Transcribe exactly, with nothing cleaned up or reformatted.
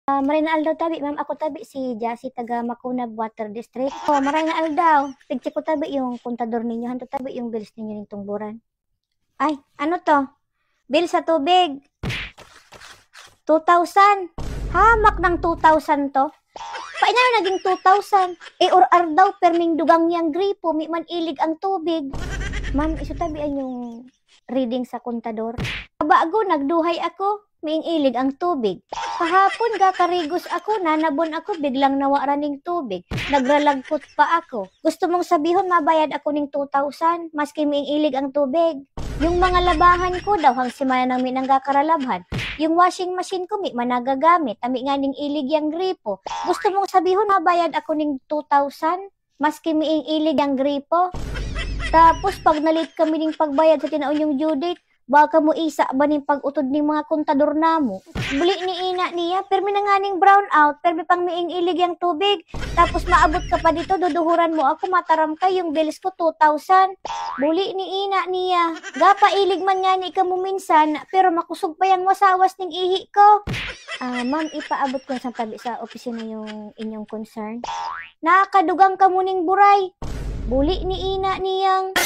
Ah, maray na aldaw tabi, ma'am. Ako tabi si Jassy, taga Maconab Water District. Oh, maray na aldaw. Tig-check ko tabi yung kontador ninyo. Hanto tabi yung bills ninyo ning tungburan. Ay, ano to? Bill sa tubig. Two thousand. Hamak ng two thousand to. Paano naging two thousand? Eh, or-ar daw, perming dugang niyang gripo, mi man ilig ang tubig. Ma'am, iso tabi an yung reading sa kontador. Bago nagduhay ako, miing ilig ang tubig. Kahapon, gakarigos ako, nanabon ako, biglang nawaran ning tubig. Nagralagpot pa ako. Gusto mong sabihon, mabayad ako ning two thousand, maski miing ilig ang tubig? Yung mga labahan ko daw, hang semana nang mi nanggakaralabhan. Yung washing machine ko, mi man nagagamit, ami nga ning ilig yang gripo. Gusto mong sabihon, mabayad ako ning two thousand, maski miing ilig yang gripo? Tapos, pag na-late kami ning pagbayad sa tinaon yung due date, baka mo isa ba ning pag-utod ning mga kontador namo? Buli ni ina niya, permi na nga ning brown out, permi pang miing ilig yang tubig. Tapos maabot ka pa dito, duduhuran mo ako, mataram ka, yung bills ko, two thousand. Buli ni ina niya. Gapailig man nga ni kamo minsan, pero makusog pa yang wasawas ning ihi ko. Ah, ma'am, ipaabot ko sa tabi sa opisina yung inyong concern. Nakakadugang kamo ning buray. Buli ni ina niyang.